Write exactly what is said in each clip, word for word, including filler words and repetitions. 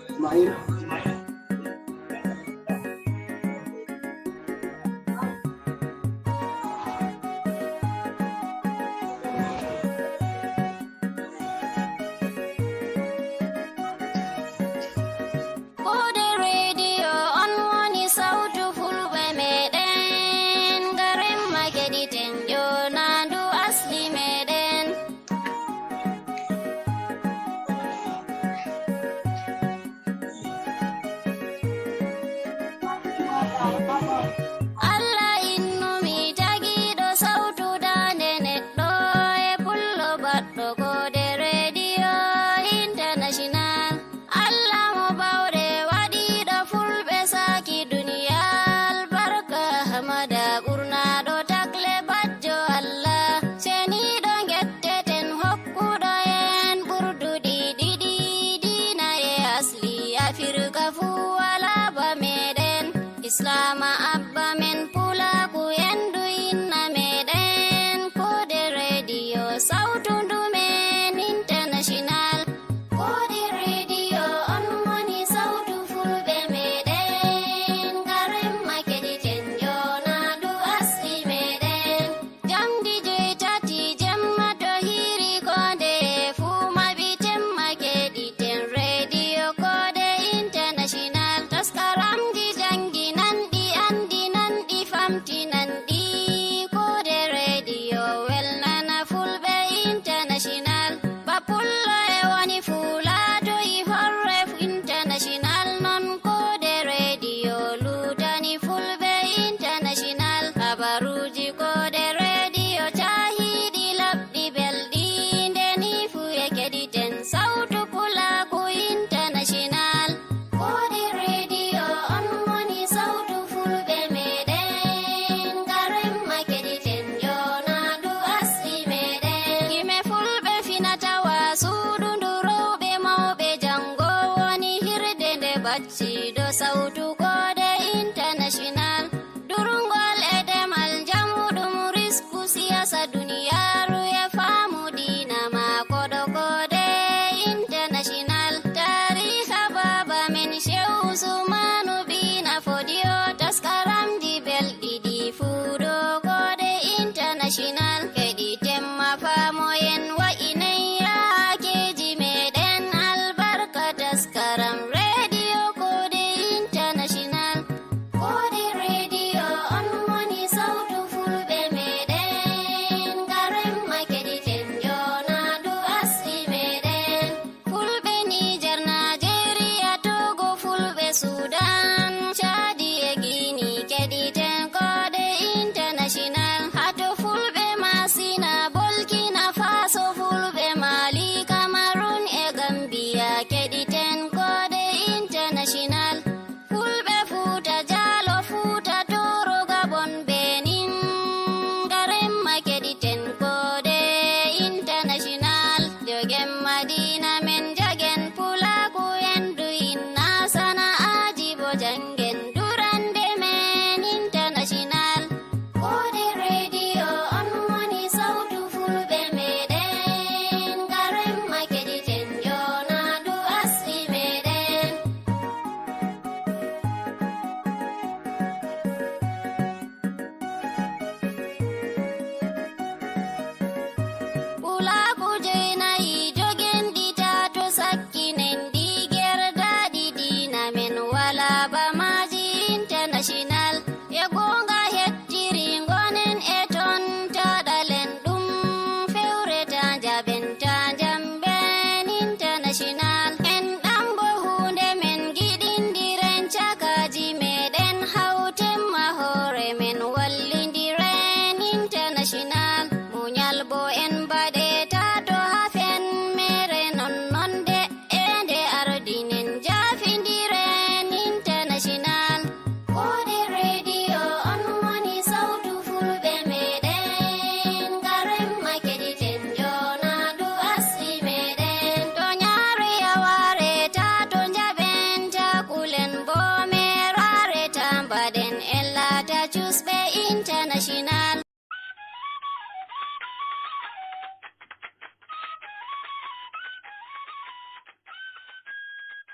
Ismail. Koode rediyo on woni sawtu fulɓe meɗen, ngaren ma keɗiten njonaandu asli meɗen. Allah innumi tagiiɗo sawtu daande neɗɗo e pullo baɗɗo koode rediyo international. Allah mo bawɗe waɗiiɗo fulɓe saaki duniya albarka hamada ɓurnaaɗo takle bajjo Allah. Ceniiɗo ngetteten hokkuɗo en ɓurduɗi ɗiɗi diina e asli Afirka fuu walaa ba meɗen. Islaama abba men pulaaku endu inna meɗen. Koode rediyo sawtu ndu men international. Koode rediyo on woni sawtu fulɓe meɗen. Ngaren ma keɗiten njonaandu asli meɗen. Jamdi joy tati jemma to hiiri koode fuu maɓi temma keɗiten rediyo koode international. Taskaramji jannginanɗi anndinanɗi famtinanɗi koode rediyo welnana fulɓe international. Ba pullo e woni fuulaato e horre international non koode rediyo luutani fulɓe international. Habaruuji koode rediyo caahiiɗi labɗi belɗi nde ni fuu e keɗiten sawtu pulaaku international. Koode rediyo on woni sawtu fulɓe meɗen, ngaren ma keɗiten njonaandu asli meɗen. Gime fulɓe finata wa suudu ndu rewɓe mawɓe janngo woni hirde nde bacciiɗo sawtu koode international. Durngol e demal njamu ɗum risku siyasa duniyaaru e faamu diina maako ɗo koode international. Taariika baaba men Shehu Usmanu Bina Fodiyo taskaramji belɗi ɗi fuu ɗo koode international. Keɗiten ma faamoyen wa'inay yaakeeji meɗen albarka taskaram rediyo koode international.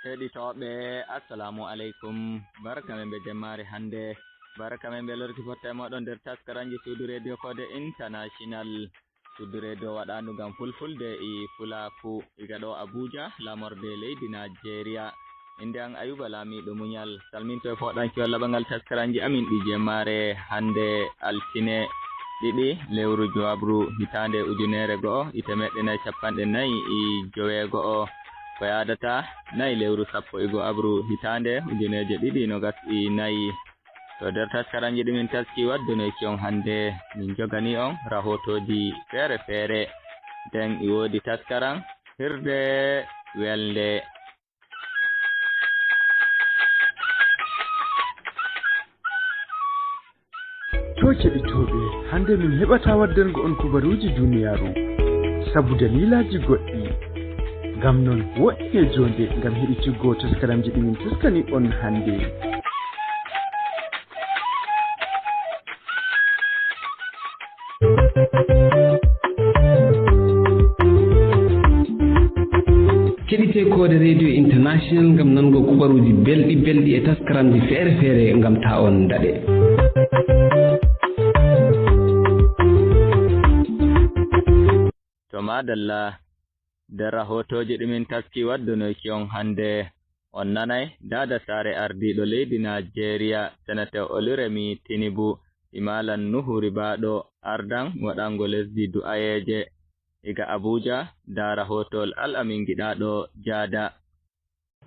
Heɗitooɓe, assalamu aleykum. Barka men be jemmaare hannde. Barka men be lorki fotta e mooɗon nder taskaranji suudu reediyo Koode International. Suudu reediyo waɗaandu ngam fulfulde e fulaaku. Iga ɗo Abuja, lamorde leydi Najeriya. Innde am Ayuba Laamiiɗo Muñal. Salminto e fooɗankewol laɓangal taskaranji amin ɗi jemmaare hannde altine ɗiɗi lewru jowaɓru hitaande ujunere go'o e temeɗɗe nayi cappanɗe nayi e joweego'o. Ko yaadata nayi lewru sappo e go'aɓru hitaande ujuneeje ɗiɗi nogas e nayi. To nder taskaranji ɗi min taski wadduneki on hannde, min jogani on rahotooji feere-feere. Nden e woodi taskaran hirde welnde. To keɗitooɓe, hannde min heɓataa waddango on kubaruuji duniyaaru sabu daliilaaji goɗɗi. Ngam non, woɗɗine joonde ngam heɗitiggo taskaramji ɗi min taskani on hannde. Keɗite Koode Radio International ngam nango kubaruuji belɗi belɗi e taskaramji feere-feere ngam ta on daɗe. To madalla, nder rahotooji ɗi min taski waddunoyki on hannde, on nanay daada saare ardiiɗo leydi Najeriya, Senator Oluremi Tinubu, e Malam Nuhu Ribaaɗo, ardan waɗango lesdi du'ayeeje. Iga Abuja, ndaa rahootowol Al-Amin Giɗaaɗo Jaada.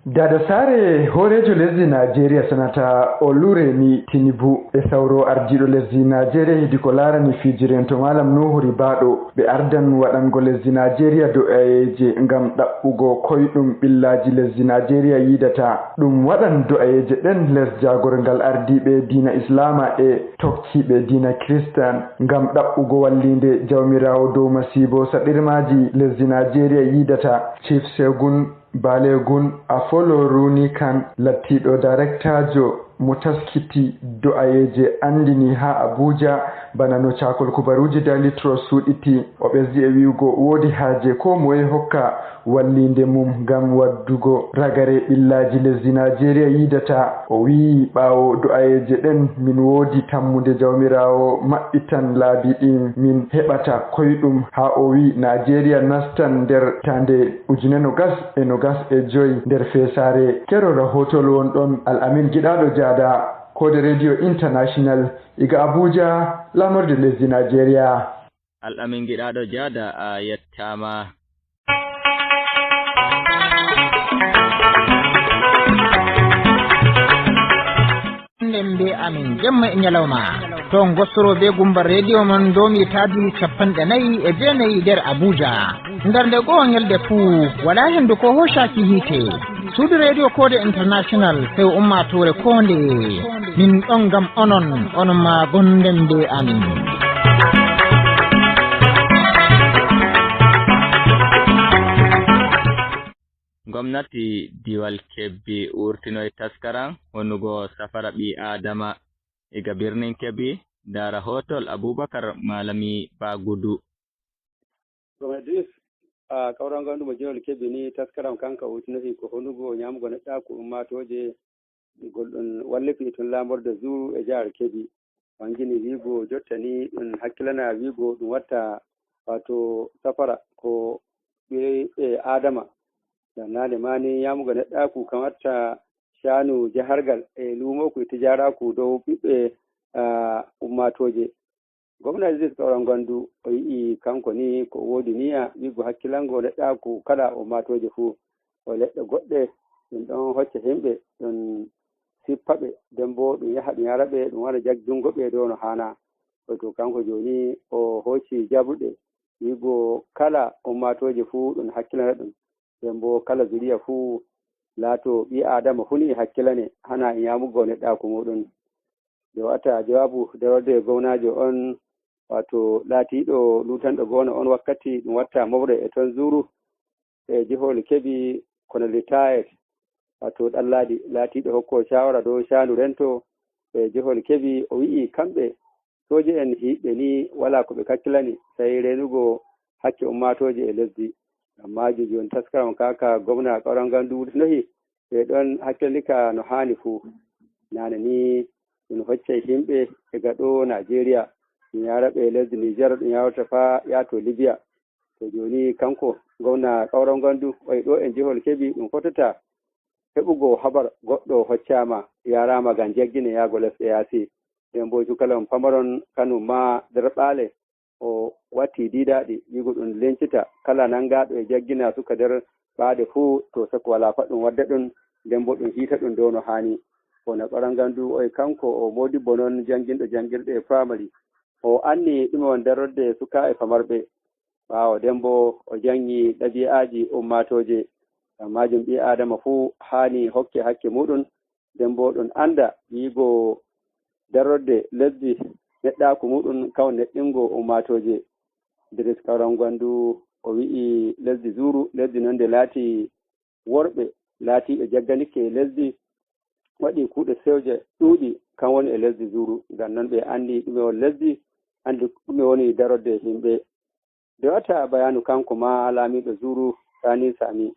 Daada saare hooreejo lesdi Najeriya, Sanata Oluremi Tinubu, e sawro ardiiɗo lesdi Najeriya hedi ko laarani fiijirento Malam Nuhu Ribaaɗo, ɓe ardan waɗango lesdi Najeriya do'ayeeje ngam ɗaɓɓugo koyɗum ɓillaaji lesdi Najeriya yiidata. Ɗum waɗan do'ayeeje ɗen les jaagorgal ardiiɓe diina Islaama e tokkiiɓe diina Kiristan ngam ɗaɓɓugo walliinde Jawmiraawo dow masiibo saɗirmaaji lesdi Najeriya yiidata. Chief Segun Balegun Afolorunikan, lattiiɗo darektaajo mo taskiti do'ayeeje, anndini haa Abuja, bana no caakol kubaruuji Daily Trust suuɗiti. O ɓesdi e wi'ugo woodi haaje koo moye hokka walliinde mum ngam waddugo ragare ɓillaaji lesdi Najeriya yiidata. O wi'i, ɓaawo do'ayeeje ɗen, min woodi tammunde Jawmiraawo maɓɓitan laabi ɗi min heɓata koyɗum, haa o wi'i Najeriya nastan nder hitaande ujune nogas e nogas e joy nder feesaare. Keɗoɗon rahootowol wonɗon Al-Amin Giɗaaɗo Jaada, Koode Radio International, iga Abuja, laamorde lesdi Najeriya. Al-Amin Giɗaaɗo Jaada, a yettaama. Nden be amin jemma e ñalawma. To ngostoro be gumba rediyo mon domi taadi cappanɗe nayi e jeenayi nder Abuja. Nder nde go'o ñalde fuu, walaa hendu ko hoocaaki hiite. Suudu rediyo Koode International, sew ummaatoore koonde. Min ɗon ngam onon, onon maa gonden be amin. Gomnati Diwal Kebbi wurtinoy taskaram honugo safara ɓii Aadama. Iga birnin Kebbi, ndaa rahootol Abubakar Malami Bagudu. Gomnati Idris, a kawral ngal ɗum e Diwal Kebbi ni, taskaram kanka wurtinoy ko honugo ñaamugo neɗɗaaku ummaatooje, gol ɗum wallafi tun laamorde Zuru e Jahar Kebbi. Wangini wiigo jottani ɗum hakkilana wiigo ɗum watta, wato, safara ko ɓiɓɓe Aadama. Ngam naane maani ñaamugo neɗɗaaku kam watta caanu jahargal e luumooku e tijaaraaku dow ɓiɓɓe, ah, ummaatooje. Gomna Idris Kaura Ngondu o yi'i kanko ni ko woodi niya wiigo hakkilango neɗɗaaku kala ummaatooje fuu. O leɗɗe goɗɗe ɗum ɗon hocca himɓe, ɗum sippa ɓe, nden boo ɗum yaha ɗum yara ɓe, ɗum wara jagjungo ɓe dow no haana. Wato kanko jooni o hooci jaɓuɗe wiigo kala ummaatooje fuu ɗum hakkilana ɗum, nden boo kala zuriya fuu laato ɓii Aadama fuu ni hakkilane, hana e ñaamugo neɗɗaaku muuɗum. Nde o watta jawaabu darorde gomnaajo on, wato laatiiɗo luutanɗo gomna on wakkati ɗum watta mofre e ton Zuru e jihooli Kebbi kono retired, wato Ɗanladi, laatiiɗo hokko shawara dow sha'anu rento e jihooli Kebbi, o wi'i kamɓe sooje'en hiiɓɓe ni walaa ko ɓe kakkilani, sey reenugo hakke ummaatooje e lesdi. Ngam maajum jooni taskaram kaaka gomna Kaura Ngondu wurtinohi ɓe ɗon hakkilani ka no haani fuu. Naane ni ɗum hoccay himɓe e gaɗo Najeriya, ɗum yaara ɓe lesdi Nijar, ɗum yaawata faa yaato Libiya. To jooni kanko gomna Kawra Ngandu, oye ɗo e jihol Kebi ɗum fotata heɓugo habar goɗɗo hoccaama, yaaraama ngam jaggine yaago lesɗe yaasi. Nden boo cukalon pamaron kanum maa nder ɓaale, o watti diidaaɗi, wi'ugo ɗum lencita. Kala nanngaaɗo e jaggina suka nder ɓaade fuu, to seko walaa fa ɗum wadda ɗum, nden boo ɗum hiita ɗum dow no haani. O na ɓarangandu, oye kanko o moodibbo non jannginɗo janngirɗe e firamari. O anni ɗume woni darorde sukaaɓe famarɓe. Ɓaawo nden boo o janngi ɗabi'aaji ummaatooje. Ngam maajum ɓii Aadama fuu haani hokke hakke muuɗum, nden boo ɗum annda yi'ugo darorde lesdi neɗɗaaku muuɗum, kan neɗɗingo ummaatooje. Idris Kawran Gwandu o wi'i lesdi Zuru, lesdi non ndi laati worɓe laatiiɓe jagganikke lesdi, waɗi kuuɗe sewje ɗuuɗi, kan woni e lesdi Zuru. Ngam non ɓe anndi ɗume woni lesdi, anndi ɗume woni darorde yimɓe. Nde wata bayaanu kanko maa laamiiɗo Zuru Sani Sami,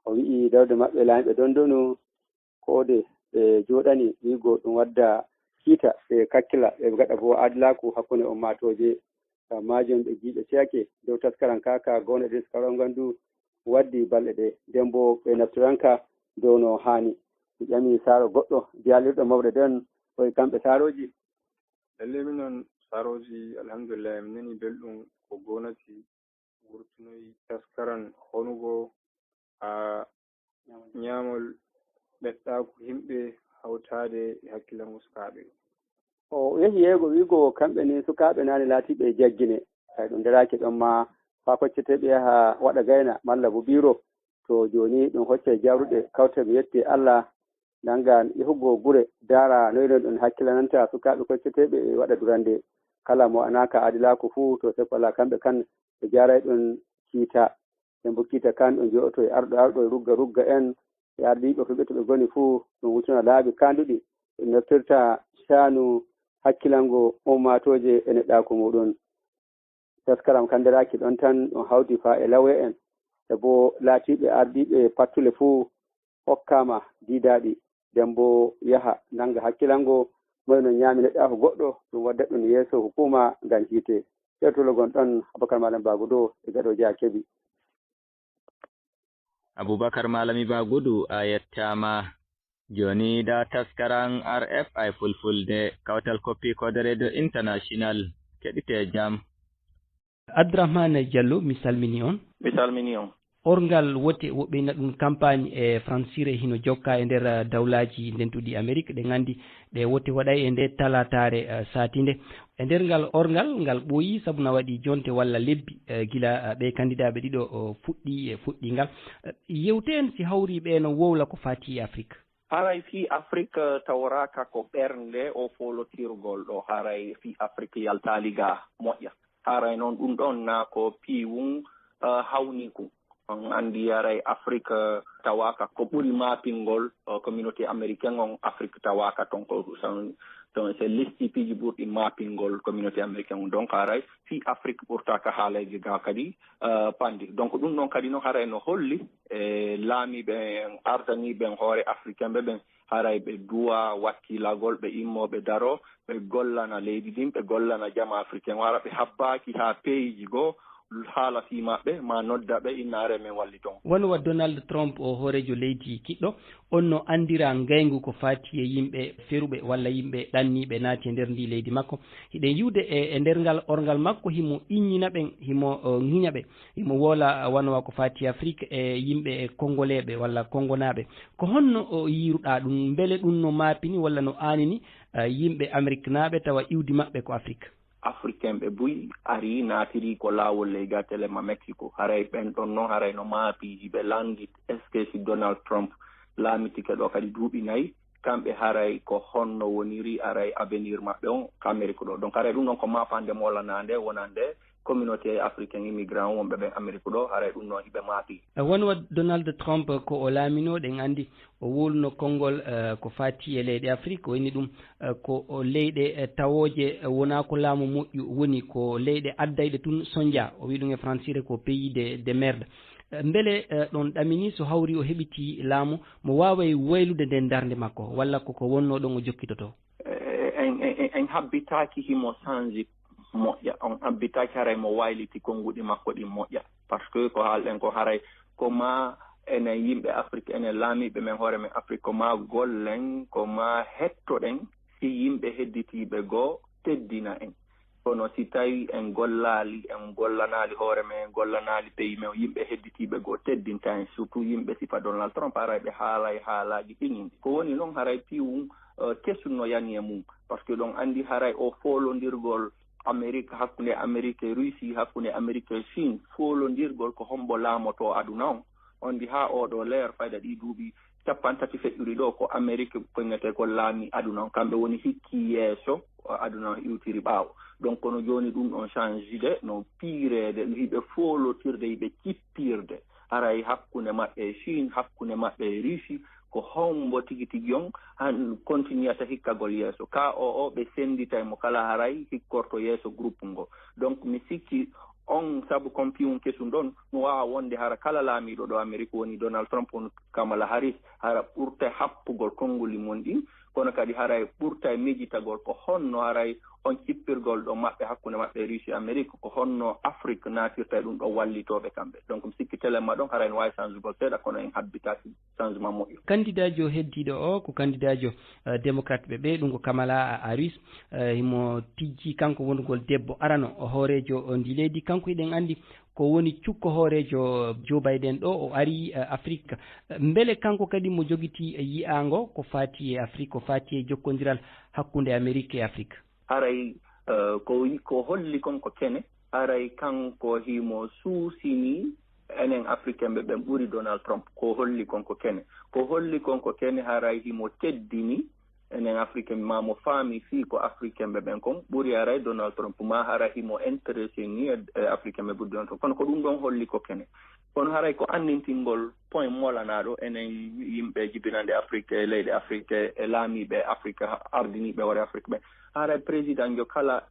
o wi'i darorde maɓɓe laamiiɓe dondonu, koode ɓe jooɗani wi'ugo ɗum wadda kiita, ɓe kakkila, ɓe ngaɗa boo adilaaku hakkunde ummaatooje. Ngam maajum ɓe giiɓe ceyake dow taskaram kaaka gowno Idris Kawran Gwandu waddi balɗe ɗe, nden boo ɓe naftiranka dow no haani. Mi ƴami saaro goɗɗo jaalirɗo mawɓe nden, oye kamɓe saarooji. Lallay minon saarooji, alhamdulillahi, mi nani belɗum ko gomnati wurtinoyi taskaram honugo haa ñaamol ɓeddaaku yimɓe hawtaade e hakkilango sukaaɓe. O yehi yeego wi'ugo kamɓe ni sukaaɓe naane laatiiɓe e jaggine. Hay ɗum daraaki ɗon maa faa kocceteeɓe yaha waɗa gayna malla bo biiro. To jooni ɗum hoccay jawruɗe kawte mi yetti Allah. Nanngan yahugo gure, daara noy non ɗum hakkilananta sukaaɓe kocceteeɓe e waɗa durande. Kala mo anaaka adilaaku fuu, to seko alaa kamɓe kan ɓe jaaray ɗum kiita. Ɓe mbo kiita kan ɗum jo'oto e arɗo arɗo e rugga rugga en e ardiiɓe fuu ɓe to ɓe ngoni fuu, ɗum wutuna laabi kaanduɗi ɗum naftirta caanu hakkilango ummaatooje e neɗɗaaku muuɗum. Taskaram kan daraaki ɗon tan, ɗum hawti faa e lawye'en e boo laatiiɓe ardiiɓe pattule fuu hokkaama diidaaɗi, nden boo yaha nannga hakkilango moy no ñaami neɗɗaaku goɗɗo, ɗum wadda ɗum yeeso hukuuma ngam hiite. Ceertugol gon ɗon Abubakar Malam Bagudo e gaɗooji haa Kebi. Abubakar Malami Bagudu, a yettaama. Jooni da taskaran R F I Fulfulde, kawtal koppi koode Radio International. Keɗite jam. Abdourahmane Diallo, mi salmini on. Mi salmini on. Orngal wote woɓɓe ina ɗum campagne e Fransire hino jokka e nder, eh, dawlaaji ndentuɗi Amerik. Ɗe nganndi ɗe wote waɗay e nde talataare, eh, saatinde. E nder ngal orngal, ngal ɓooyi sabu na waɗi jonte walla lebbi, eh, gila, eh, ɓe kandidaaɓe ɗiɗo, o, fuɗɗi e fuɗɗingal. Eh, yewte en si hawri ɓe no wowla ko fati e Afrik. Haray fii Afrik, eh, taworaaka ko ɓernde o foolotirgol ɗo. Haray fii Afrik yaltaali ga moƴƴa. Haray noon ɗum ɗon na ko piiwun, eh, hawnikun. On anndi haray Afrik, eh, tawaaka ko ɓuri maapingol, eh, communauté américaine on, Afrik tawaaka ton ko ton, c'est lesti piiji ɓurɗi maapingol communauté américaine on. Donc haray fii Afrik ɓurtaaka haalayde ga kadi, eh, panndi. Donc ɗum ɗon kadi no haray no holli, eh, laamiiɓe en, ardaniiɓe en hoore africain ɓe ɓen, haray ɓe duwa wakkilagol, ɓe immo, ɓe daro, ɓe gollana leydi ndin, ɓe gollana jama africain o, hara ɓe habbaaki haa peeji goo, haala fii maɓɓe, maa nodda ɓe, inna are men walliton. Wano wa Donald Trump o hooreejo leydi kiɗɗo, on no anndira ngayngu ko faati e yimɓe feruɓe walla yimɓe ɗanniiɓe naati e nder ndi leydi makko. Hiɗen yi'ude e, e nder ngal orngal makko, himo iññina ɓen, himo, o, ŋiña ɓe, himo woola, a, wano wa ko faati Afrik e yimɓe e Kongoleeɓe walla Kongonaaɓe. Ko honno o yiiruɗaa ɗum? Mbele ɗum no maapini walla no aanini, a, yimɓe Ameriknaaɓe tawa iwdi maɓɓe ko Afrik? Africain ɓe buy ari naatiri ko laawol ley gatelle ma Mexico. Haray ɓen ɗon non haray no maapi hiɓe lanndi. Est-ce que si Donald Trump laamitike ɗo kadi duuɓi nayi, kamɓe haray ko honno woniri aray avenir maɓɓe on ka Amerique ɗo? Donc haray ɗum ɗon ko maapande moolanaande wonande communauté africain immigrant on wonɓe ɓen Amerique ɗo, haray ɗum ɗon hiɓe maapi. E wano wa Donald Trump ko o laaminoo, ɗen anndi o wowluno konngol, eh, ko faati e leyɗe Afrik, o inni ɗum, eh, ko o leyɗe, eh, tawooje, eh, wonaa ko laamu moƴƴu woni, ko leyɗe addayɗe tun sonja. O wi ɗum e fransire ko pays de, de merde. Eh, mbele, eh, ɗon ɗamini so hawri o heɓitii laamu, mo waaway waylude nden darnde makko, walla ko ko wonnoo ɗon o jokkitotoo? Eh, en, en, en, en habbitaaki himo sanji moƴƴa, on habbitaaki haray mo wayliti konnguɗi makko ɗin moƴƴa. Par ce que ko haalɗen ko haray ko ma enen yimɓe Afrik, enen laamiiɓe men hoore men Afrik, ko ma gollen, ko ma hettoɗen si yimɓe hedditiiɓe goo teddina en. Kono si tawi en gollaali, en gollanaali hoore men, en gollanaali pays men, yimɓe hedditiiɓe goo teddinta en, surtout yimɓe sifa Donald Trump, haray ɓe haalay haalaaji ɗiŋinɗi. Ko woni non haray piiwum, eh, kesun no yani e mum. Par ce que ɗon anndi haray o foolondirgol Amerique, hakkunde Amerique e Russie, hakkunde Amerique e Chine, foolondirgol ko hombo laamoto aduna on. On ndi haa oo ɗoo leer fayda ɗii duuɓi cappanɗe tati feƴƴuɗi ɗoo ko Amerique koynetee ko laami aduna on. Kamɓe woni hikki yeeso, aduna on iwtiri ɓaawo. Donc kono jooni ɗum ɗon changide, no piireede, no yiɓe foolotirde, yiɓe cippirde. Haray hakkunde maɓɓe e Chine, hakkunde maɓɓe e Russie, ko hombo tigi tigi on han continuata hikkagol yeeso. Ka o, o ɓe senditay mo kala haray hikkorto yeeso groupe ngo. Donc mi sikki on sabu kon piiwum kesun ɗon, no waawa wonde hara kala laamiiɗo ɗo Amerique woni Donald Trump, woni Kamala Harris, hara ɓurtay happugol konnguli mun ɗin, kono kadi haray ɓurtay mijitagol ko honno haray on cippirgol ɗo maɓɓe hakkunde maɓɓe e Russie Amerique, ko honno Afrique naatirta e ɗum ɗo wallitooɓe kamɓe. Donc mi sikki telemma ɗon haray no waawi sanjugol seeɗa, kono en habbitaaki changement moƴƴo. Kandidaajo heddiiɗo o ko kandidaajo, eh, démocrate ɓe ɓe, ɗum ko Kamala Harris. Eh, himo tijji kanko wonugol debbo arano o hooreejo ndi leydi. Kanko hiɗen anndi ko woni cukko hooreejo Joe Biden ɗo o ari, eh, Afrique. Eh, mbele kanko kadi mo jogiti, eh, yi'aango ko faati e Afrique, ko faati e jokkondiral hakkunde Amerique e Afrique? Haray, eh, ko, ko holli kon ko kene, haray kanko himo suusini enen Africain ɓe ɓen ɓuri Donald Trump. Ko holli kon ko kene. Ko holli kon ko kene, haray himo teddini enen Africain, ma mo faami fii ko Africain ɓe ɓen kon ɓuri haray Donald Trump, ma haray himo intéressé ni e, e Africain ɓe ɓuri Donald Trump. Kono ko ɗum ɗon holli ko kene. Kono haray ko anndintingol point molanaaɗo enen yimɓe jibinande Afrique, e leyɗe Afrique, e laamiiɓe Afrique, ardiniiɓe hoore Afrique ɓe. Haray président jo kala,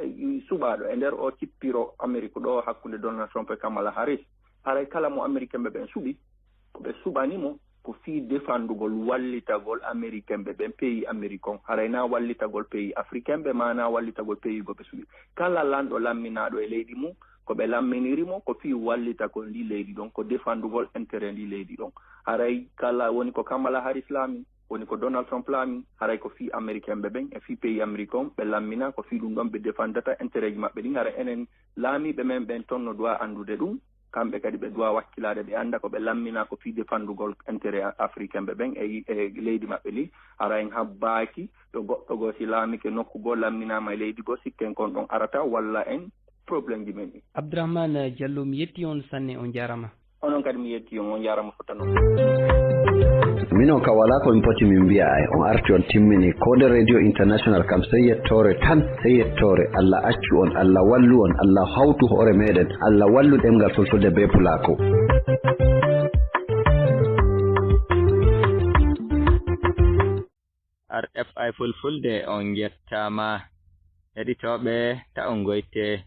eh, suɓaaɗo e nder o cippiro Amerique ɗo hakkunde Donald Trump e Kamala Harris, haray kala mo Américain ɓe ɓen suɓi, ko ɓe suɓani mo ko fii defandugol, wallitagol Américain ɓe ɓen, pays Amérique on. Haray na wallitagol pays Africain ɓe, ma na wallitagol pays go ɓe suɓi. Kala lanɗo lamminaaɗo e leydi mum, ko ɓe lamminiri mo ko fii wallitagol ndi leydi ɗon, ko defandugol intérêt ndi leydi ɗon. Haray kala woni ko Kamala Harris laami, woni ko Donald Trump laami, haray ko fii Américain ɓe ɓen e fii pays Amérique on ɓe lammina, ko fii ɗum ɗon ɓe defandata intérêt ji maɓɓe ɗin. Haray enen laamiiɓe men ɓen ton no duwa anndude ɗum, kamɓe kadi ɓe duwa wakkilaade, ɓe annda ko ɓe lammina ko fii defandugol intérêt Africain ɓe ɓen e, e leydi maɓɓe ndi. Haray en habbaaki to goɗɗo goo si laamike nokku goo lamminaama e leydi goo, sikken kon ɗon arata walla en problème ji men ɗi. Abdourahmane Diallo, mi yetti on sanne, on jaarama. Onon kadi mi yetti on, on jaarama fottano. Minon ka wala ko min poti min mbiya ay, on arti on timmini. Koode Radio International kam sey yettoore tan, sey yettoore. Allah accu on, Allah wallu on, Allah hawtu hoore meɗen, Allah wallu ɗemngal fulfulde be pulako. R F I Fulfulde, on njettaama. Heɗitooɓe, ta on ngoyte.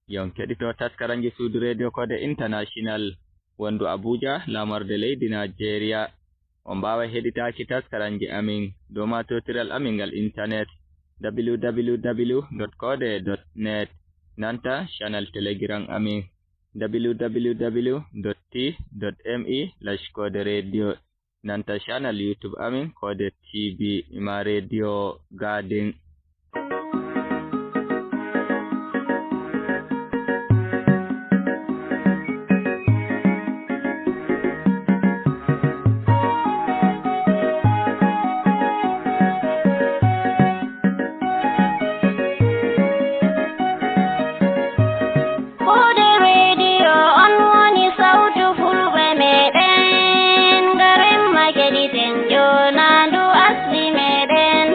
Yon keɗito taskaranji Suudu Radio Koode International, wondu Abuja, laamorde leydi Nigeria. On mbaaway heɗitaaki taskaranji amin dow maatotiral amin ngal internet, w w w dot koode dot net, nanta channel Telegram amin, w w w dot t dot m e slash koode radio. Nanta channel YouTube amin, Koode T V, ima Radio Garden. Koode rediyo on woni sawtu fulɓe meɗen, ngaren ma keɗiten joonandu asli meɗen.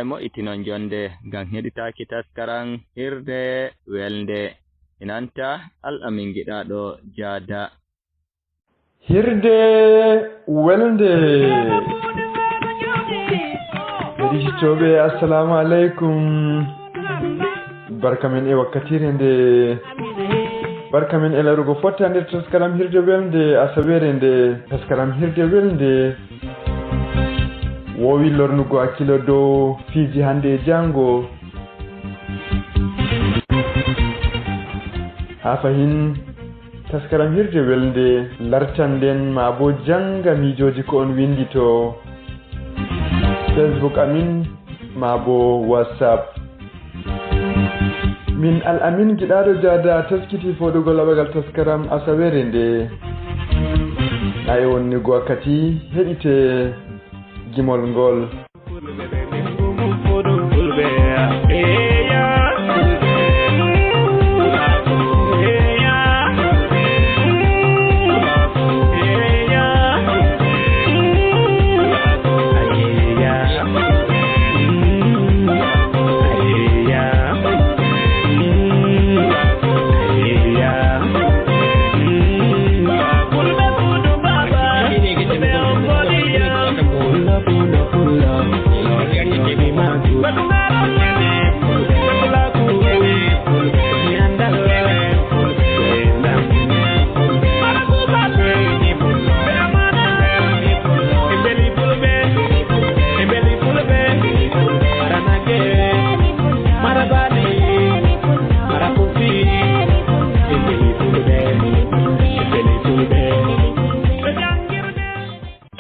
Moƴƴitinon jonnde ngam heɗitaaki taskaram Hirde Welnde. Inanta Al'amin giɗaaɗo Jaada. Hirde Welnde. Heɗititooɓe, assalamu aleykum. Barka men e wakkatire nde. Barka men e larugo fotta nder taskaram Hirde Welnde, asaweere nde. Taskaram Hirde Welnde woowi lornugo hakkilo dow fiiji hannde e jaango. Haa fahin, taskaram Hirde Welnde lartan nden maa bo jannga miijooji ko on winndi to Facebook amin maa bo WhatsApp. Min Al'amin giɗaaɗo Jaada taskiti fooɗugo laɓagal taskaram asaweere nde. Haa e wonnugo wakkati, heɗite gimol ngol.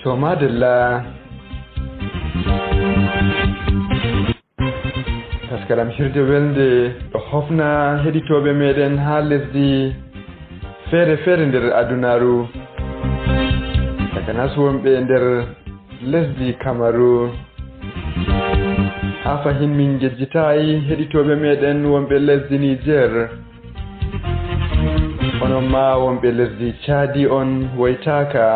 To madalla. Taskaram Hirde Welnde ɗo hofna heɗitooɓe meɗen haa lesdi feere feere nder adunaaru, takanas wonɓe nder lesdi Kamaru. Haa fahin min ngejjitaay heɗitooɓe meɗen wonɓe lesdi Niger, onon maa wonɓe lesdi Caadi on woytaaka.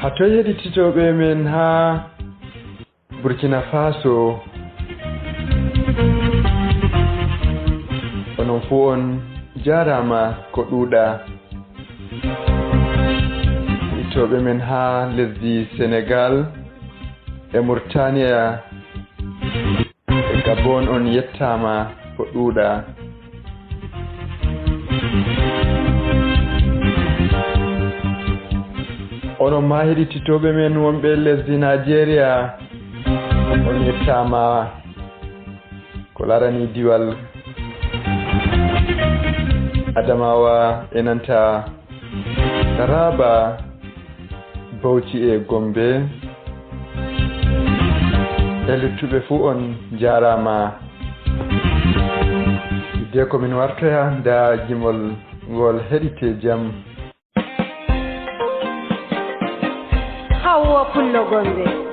Haa toy heɗititooɓe men haa Burkina Faso? Onon fuu on njaaraama ko ɗuuɗa. Heɗitooɓe men haa lesdi Senegal e Murtaniya e Gabon, on yettaama ko ɗuuɗa. Onon maa heɗititooɓe men wonɓe lesdi Najeriya, on yettaama ko larani diwal Adamawa e nanta Taraba, Bauchi e Gombe. E luttuɓe fuu on njaaraama. Hidde ko min wartoya, nda gimol ngol, heɗite jam. Hawwa Pullo Gombe.